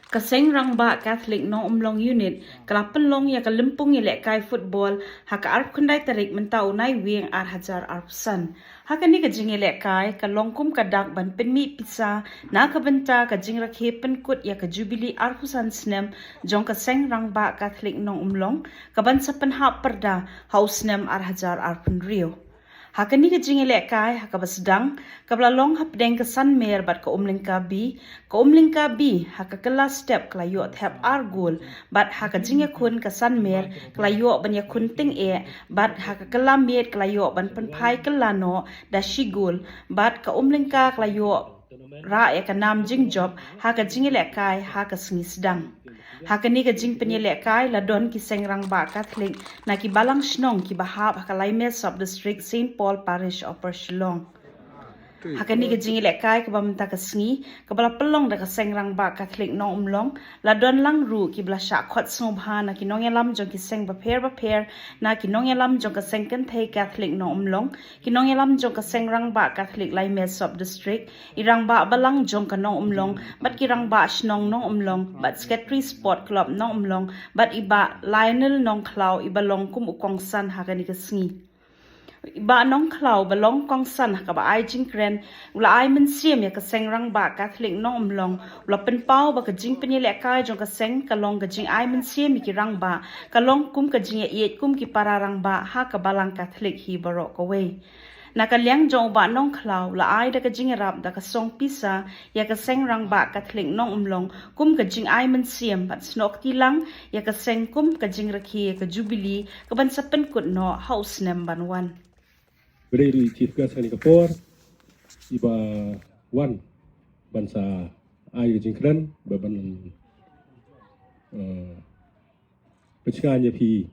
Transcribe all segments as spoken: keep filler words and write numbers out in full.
Ka Seng Rangbah Catholic Nongumlong Unit ka la pynlong ïa ka lympung ïalehkai football ha ka arphew khyndai tarik mynta u Naiwieng ar hajar arphew san. Ha kane ka jingïalehkai ka long kum ka dak ban pynmih pisa na ka bynta ka jingrakhe pynkut ïa ka jubili arphew san snem jong ka Seng Rangbah Catholic Nongumlong, kaban sa pynhap pyrda ha u snem ar hajar arphew hynriew. Ha kane ka jingïalehkai ha kaba sdang, kaba la long hapdeng ka San Mer bad ka Umlyngka B, ka Umlyngka B ha ka kylla step ka la ïoh thep ar gol, bad ha ka jingïakhun ka San Mer ka la ïoh ban ïakhun tyngeh, bad ha ka kylla miet ka la ïoh ban pynphai kylla noh da shi gol, bad ka Umlyngka ka la ïoh rah ïa ka nam jingjop ha ka jingïalehkai ha ka sngi sdang. Ha kane ka jingpynïalehkai la don ki Seng Rangbah Catholic na ki balang shnong kiba hap ha ka Laimeh Sub District Saint Paul Parish, Upper Shillong. Ha kane ka jingïalehkai kaba mynta ka sngi, kaba la pynlong da ka Seng Rangbah Catholic Nongumlong, la don lang ruh kiba la shah khot sngewbha na ki nongïalam jong ki seng bapher bapher, na ki nongïalam jong ka Seng Kynthei Catholic Nongumlong, ki nongïalam jong ka Seng Rangbah Catholic Laimeh Sub District, i rangbah balang jong ka Nongumlong, bad ki rangbah shnong Nongumlong, bad Secretary Sport Club Nongumlong, bad i Bah Lionel Nongkhlaw iba long kum u kongsan ha kane ka sngi. I Bah Nongkhlaw ba long kongsan ha kaba ai jingkren, u la ai mynsiem ïa ka Seng Rangbah Catholic Nongumlong, u la pynpaw ba ka jingpynïalehkai jong ka seng ka long ka jingai mynsiem ïa ki rangbah, ka long kum ka jingïaieit kum ki para rangbah ha ka balang Catholic hi baroh kawei. Na ka liang jong u Bah Nongkhlaw, u la ai da ka jingïarap da ka song pisa ïa ka Seng Rangbah Catholic Nongumlong kum ka jingai mynsiem bad snoh kti lang ïa ka seng kum ka jingrakhe ïa ka jubili kaban sa pynkut noh ha u snem ban wan. Ba dei ruh i chief guest ha kane ka por iba wan ban sa ai ka jingkren ba ban, eh, pynshai ïa phi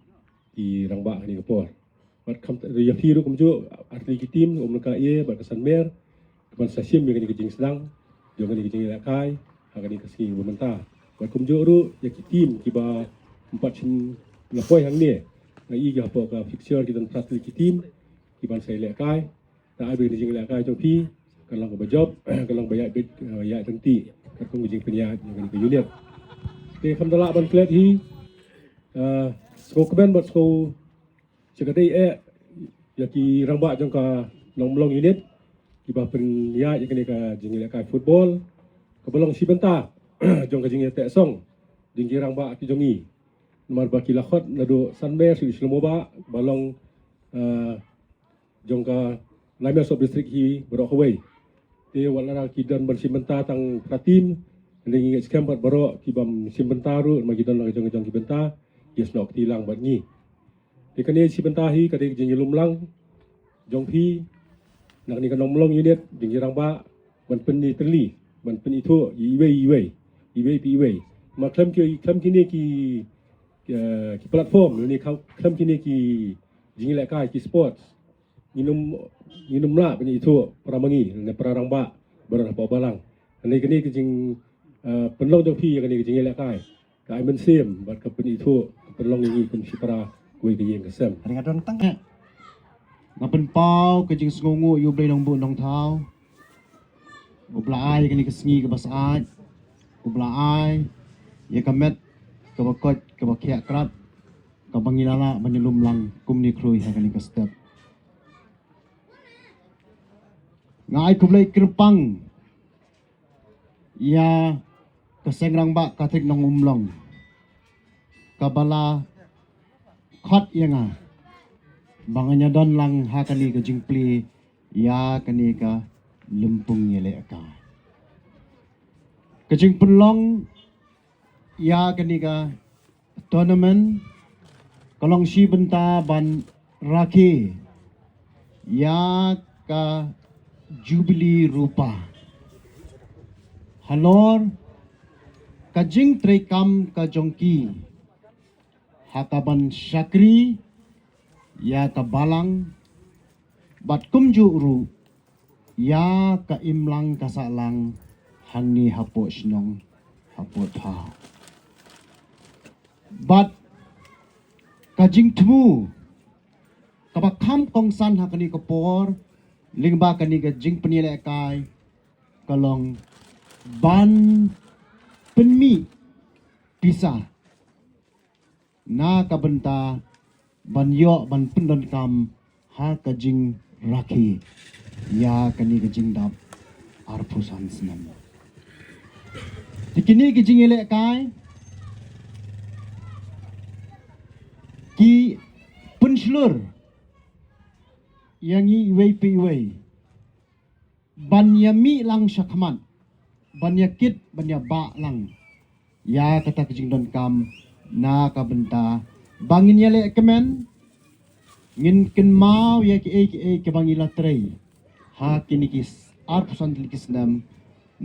ki rangbah ha kane ka por. Bad kham ïa phi ruh kumjuh, ar tylli ki team, Umlyngka A bad ka San Mer, kaban sa shim ïa kane ka jingsdang jong kane ka jingïalehkai ha kane ka sngi ba mynta. Bad kumjuh ruh ïa ki team kiba ym pat shim la poi hangne, nga i ki hapoh ka fixture ki don phra tylli ki team kiban sa ïalehkai. Te ai ba ka jingïalehkai jong phi kan long kaba jop, kan long ba ïaid beit, eh, ïaid ryntih katkum ka jingpynïaid jong kane ka unit. Te kham da lah ban klet hi, eh, sngewkmen bad sngew shakadei eh ïa ki rangbah jong ka Nongumlong Unit kiba pynïaid ïa kane ka jingïalehkai football kaba long shi bynta jong ka jingïateh song jong ki rangbah ki jong ngi. Namar ba ki la khot naduh San Mer sha Islamabad ba long, eh, jong ka Laimeh Sub District hi baroh kawei. Te wat la ki don ban shim bynta tang phra team, hynrei ngi ngeit skhem bad baroh ki bym shim bynta ruh, namar ki don la jong jong ki bynta, ki snoh kti lang bad ngi. Te kane shi bynta hi ka dei ka jingïalum lang jong phi na kane ka Nongumlong Unit, jong ki rangbah, ban pyni tylli, ban pynithuh ïa iwei iwei, iwei pa iwei. Ma khlem ki, khlem kine ki, eh, ki platform, ne khlem kine ki jingïalehkai ki sports, ngin ym, ngin ym lah ban ithuh para ma ngi ne para rangbah baroh hapoh balang. Kane, kane ka jing, eh, pynlong jong phi ïa kane ka jingïalehkai ka ai mynsiem bad ka pynithuh, ka pynlong ïa ngi kum shi para kawei ka ïing ka sem. Nga don tang, eh, nga pynpaw ka jingsngewnguh ïa U Blei Nongbuh Nongthaw, uba la ai ïa kane ka sngi kaba syaid, uba la ai ïa ka met kaba koit kaba khiah krad, kaba ngi la lah ban ïalum lang kumne khrui ha kane ka step. Nga ai khublei kyrpang ïa ka Seng Rangbah Catholic Nongumlong kaba la khot ïa nga ba ngan ïadon lang ha kane ka jingplie ïa kane ka lympung ïalehkai. Ka jingpynlong ïa kane ka tournament ka long shi bynta ban rakhe ïa ka Jubili Rupa halor ka jingtreikam ka jong ki ha kaban shakri ïa ka balang bad kumjuh ruh ïa ka imlang ka sahlang hangne hapoh shnong, hapoh thaw. Bad ka jingthmu kaba kham kongsan ha kane ka por lyngba kane ka jingpynïalehkai ka long ban pynmih pisa na ka bynta ban ïoh ban pyndonkam ha ka jingrakhe ïa kane ka jingdap arphew san snem. Te kine ki jingïalehkai ki pynshlur ïa ngi iwei pa iwei ban ïa mih lang shakhmat, ban ïa kit, ban ïa bah lang ïa kata ka jingdonkam na ka bynta ba ngin ïaleh kmen, ngin kynmaw ïa kiei kiei kiba ngi la trei ha kine ki arphew san tylli ki snem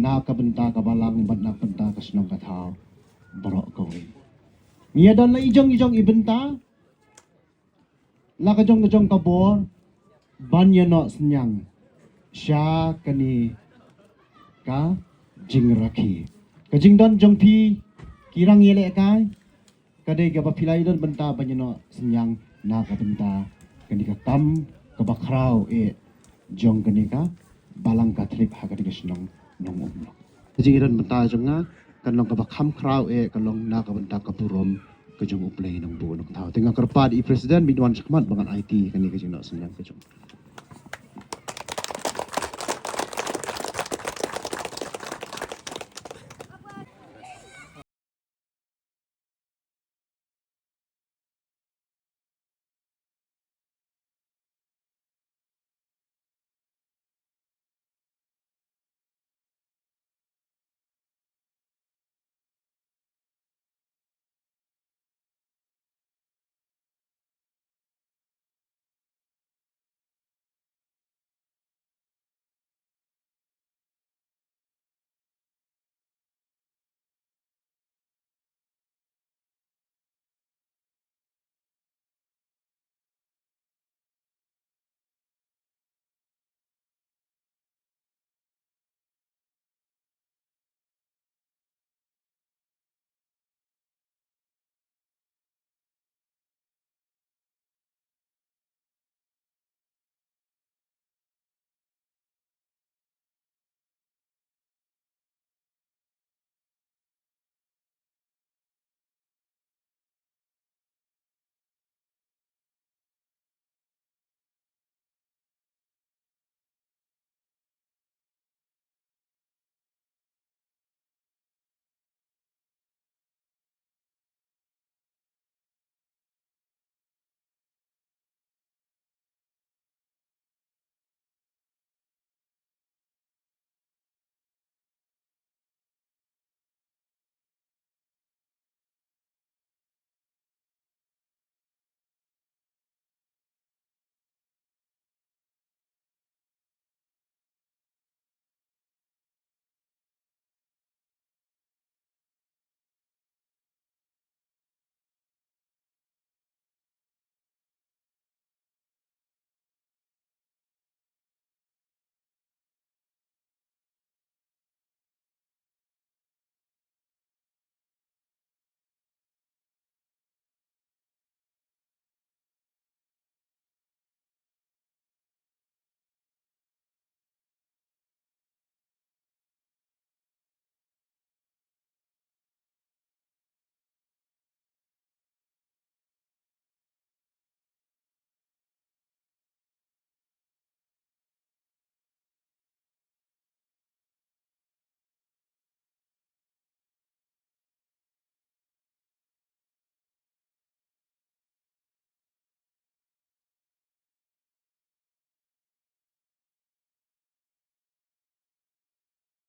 na ka bynta ka balang bad na ka bynta ka shnong ka thaw baroh kawei. Ngi ïa don la i jong i jong i bynta, la ka jong ka jong ka bor ban ïa noh synñiang sha kane ka jingrakhe. Ka jingdon jong phi ki rang ïalehkai ka dei kaba phi la ïa don bynta ban ïa noh synñiang na ka bynta kane ka kam kaba khraw eh jong kane ka balang Katholik ha kane ka shnong Nongumlok. Ka jingïadon bynta jong nga kan long kaba kham khraw eh, kan long na ka bynta ka burom ka jong U Blei Nongbuh Nongthaw. Te nga kyrpad ïa i president, mih wan shakhmat ba ngan aiti kane ka jingnoh synñiang ka jong.